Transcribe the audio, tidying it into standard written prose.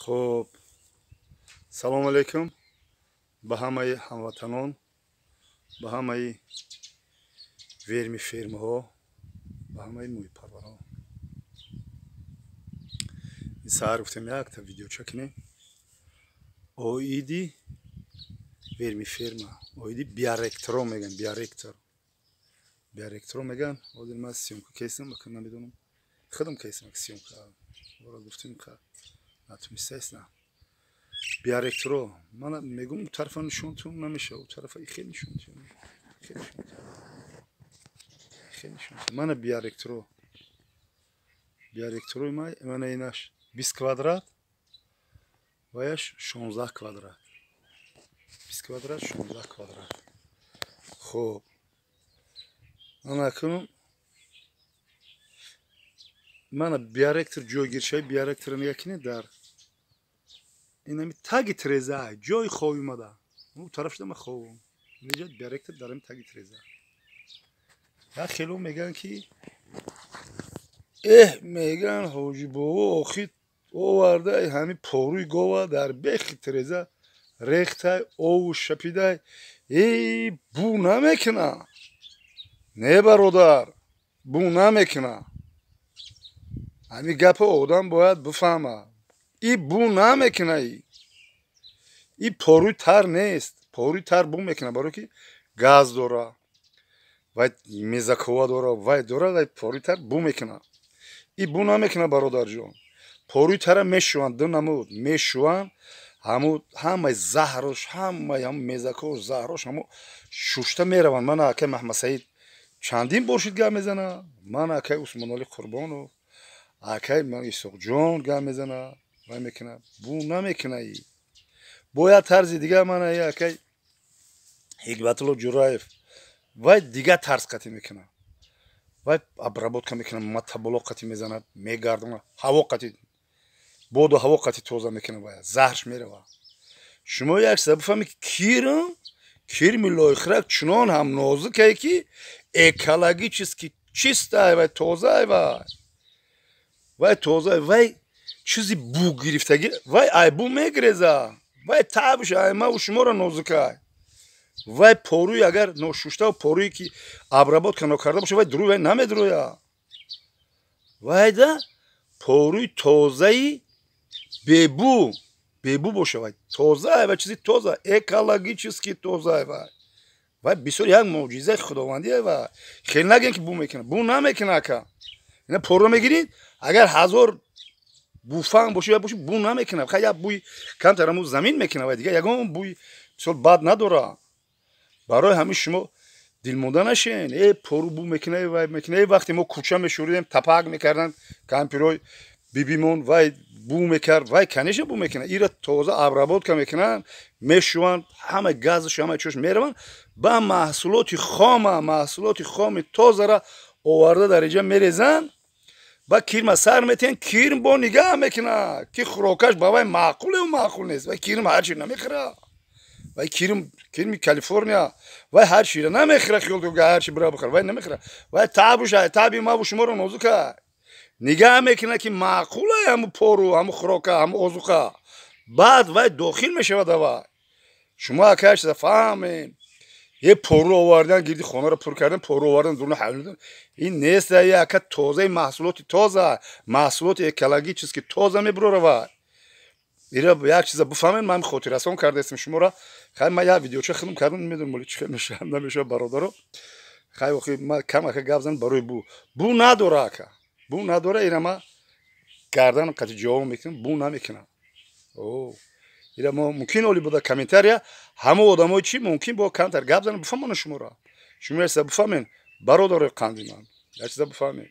Хуб, салому алейкум ба ҳамаи ҳамватанон, ба ҳамаи вермифермаҳо, ба ҳамаи моҳипарварон. Ин саҳар гуфтем, якта видеоча кунем оиди вермиферма, оиди биоректоро мегӯян, биоректор, биоректоро мегӯян. Ҳозир ман съёмка кесам, ака, намедонам, худам кесам съёмка. Бора гуфтем, натунистаест на биоректоро. Ман мегӯм, у тарафа нишонтун намешава, у тарафа хел нишонтун, хел нишонтун. Мана биоректоро, биоректорои мана инаш 20 квадрат, ваяш 16 квадрат, 20 квадрат, 16 квадрат. Хуб, мана акнун мана биоректор, ҷойгиршави биоректора нигоҳ кунед. Дар инами таги треза ҷои хоб омада, у тараф шуда, ман хобам инҷа. Биоректор дар ами таги треза. Як хело мегӯянд, ки эҳ, мегӯянд, ҳоҷибобо охи овардай ҳами поруи гова дар бехи треза рехтай, ову шапидай, эй, бу намекуна. Не, бародар, бу намекуна. Ҳами гапа одам бояд бифаҳма. И бу намекуна. И поруи тар нест. Поруи тар бу мекуна, барое ки газ дора, вай мезакова дора, вай дора, вай поруи тар бу мекуна. И бу намекуна, бародарҷон. Поруи тара мешӯванд, ду намуд мешӯванд. Ҳаму ҳамаи заҳрош, ҳамаи ҳаму мезакош, заҳрош ҳаму шушта мераванд. Мана акай Маҳмадсаид чандин бор шид гап мезана, ман акай Усмоналӣ Қурбонов, акай Исоқҷон гап мезана, вай мекуна, бу намекуна. И бояд тарзи дигар. Мана акай Ҳикматулло Ҷураев, вай дигар тарз қатӣ мекуна, вай обработка мекуна, мотоблок қатӣ мезанад, мегардона, ҳаво қатӣ, боду ҳаво қатӣ тоза мекуна, вай заҳрш мерава. Шумо як чиза бифаҳмед, ки кирми лойхирак чунон ҳам нозукае, ки экологически чистае, вай тозае, вай тозае, вай чизи бу гирифтагӣ, вай ай бу мегиреза, вай табш аймаву шуморо нозукай. Вай поруи агар ношуштаву поруе ки обработка нокарда боша, вай дуруй, вай намедуроя. Вайда поруи тозаи бебу, бебу боша, вай тоза, вай чизи тоза, экологически тоза. Вай бисёр як мӯъҷизаи худовандие. Вай хел нагӯен, ки бу мекуна. Бу намекуна, ака. Ина поро мегирид, агар ҳазор буфанг боша, я боша, бу намекуна. Хай, як бӯи камтар ҳаму замин мекуна, вай дигар ягон бӯи бисёр бад надора. Барои ҳамин шумо дилмонда нашен, э, пору бу мекуна, вай мекуна. Э, вақте мо кӯча мешӯридем, тапак мекарданд кампирои бибимон, вай бу мекард. Вай, конечно, бу мекунад. Ира тоза обработка мекунанд, мешӯванд, ҳама газаш, ҳама чош мераванд, ба маҳсулоти хома, маҳсулоти хоми тозара оварда дар инҷа мерезанд, ба кирма сар метиҳанд. Кирм бо нигаҳ мекунад, ки хӯрокаш ба вай маъқулеву маъқул нест. Вай кирм ҳар чи намехӯрад. Вай кирм, кирми Калифорния, вай ҳар чиро намехӯрад. Хиёл ҳар чи бира бихӯрад, вай намехӯрад. Вай табуша, таби маву шуморо нозука, нигаҳ мекунад, ки маъқулай ҳаму пору, ҳаму хӯрока, ҳаму озуқа, баъд вай дохил мешавад. Авай шумо, акай, чиза фаҳмем: е, пору овардан, гирди хонаро пур кардан, пору овардан, дуруна ҳавлидан, ин нест. Ака, тозаи маҳсулоти тоза, маҳсулоти экологически тоза мебурора вай. Ира як чиза бифаҳмем, ман хотиррасон кардаистам шуморо. Хай, ман як видеоча хидм кардам, намедонам, моли чӣ хел мешавад, намешавад, бародаро. Хай, охи ма кам, ака, гап зан барои бу. Бу надора, ака, бу надора. Ира ма гарданам қати ҷавоб мекунам, бу намекунам. Ира мо мумкин оли буда комментария ҳама одамои чӣ мумкин бо камтар гап занам, бифаҳмона шуморо. Шумо як чиза бифаҳмен, бародарои қанди ман, як чиза бифаҳмен.